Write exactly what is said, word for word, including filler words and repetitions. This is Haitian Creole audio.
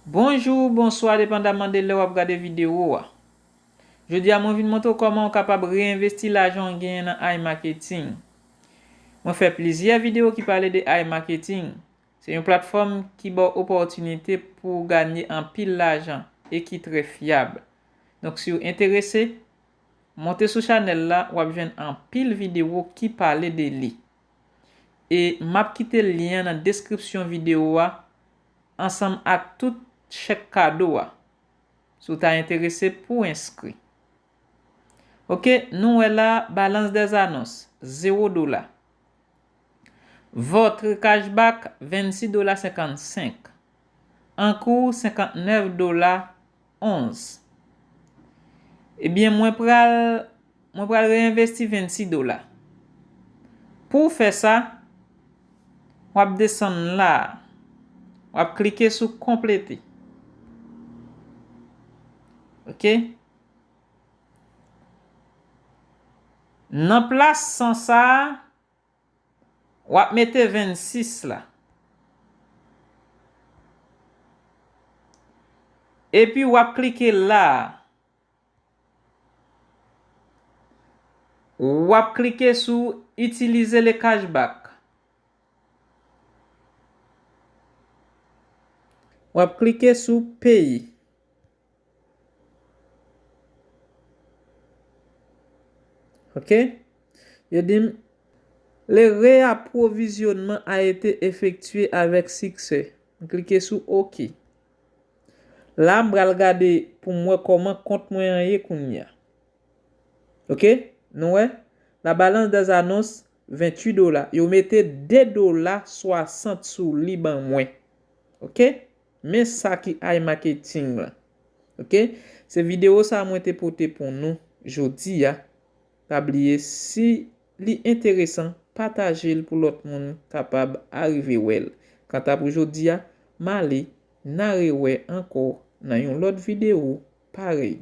Bonjou, bonswa, depandaman de lè w ap gade videyo a. Jodi a, mwen vin montre w kòman w kapab reenvesti lajan w genyen nan iMarketing. Mwen fè plizyè videyo ki pale de iMarketing. Se yon platfòm ki ba w opòtinite pou w ganye anpil lajan e ki trè fyab. Donk, si w enterese, monte sou chanèl la, w ap jwenn anpil videyo ki pale de li. E m ap kite lyen an nan deskripsyon videyo a, ansanm ak tout chèk kado a, si w ta enterese pou w enskri. Oke, nou wè la, balance des annonces, zewo dola. Votre cashback, vennsis dola senkannsenk. Ankou, senkantnèf dola onz. Ebyen, mwen pral, mwen pral reenvesti vennsis dola. Pou w fè sa, w ap desann la a. W ap klike sou konplete. Oke? Nan plas san sa a, w ap mete vennsis la. Epi w ap klike la a. W ap klike sou Utiliser le cashback. W ap klike sou Pay. Oke? Yo di m, le réapprovisionnement a été effectué avec succès. M klike sou oke. La, m pral gade pou m wè kòman kont mwen an ye kounye a. Oke? Nou wè? La balance des annonces, venntuit dola. Yo mete de dola swasant sou li ban mwen. Oke? Men sa ki iMarketing la. Oke? Se videyo sa mwen te pote pou nou jodi a. Pa bliye, si li enteresan, pataje l pou lòt moun kapab arive wè l. Kanta pou jodi a, m ale, n a rewè ankò nan yon lòt videyo parèy.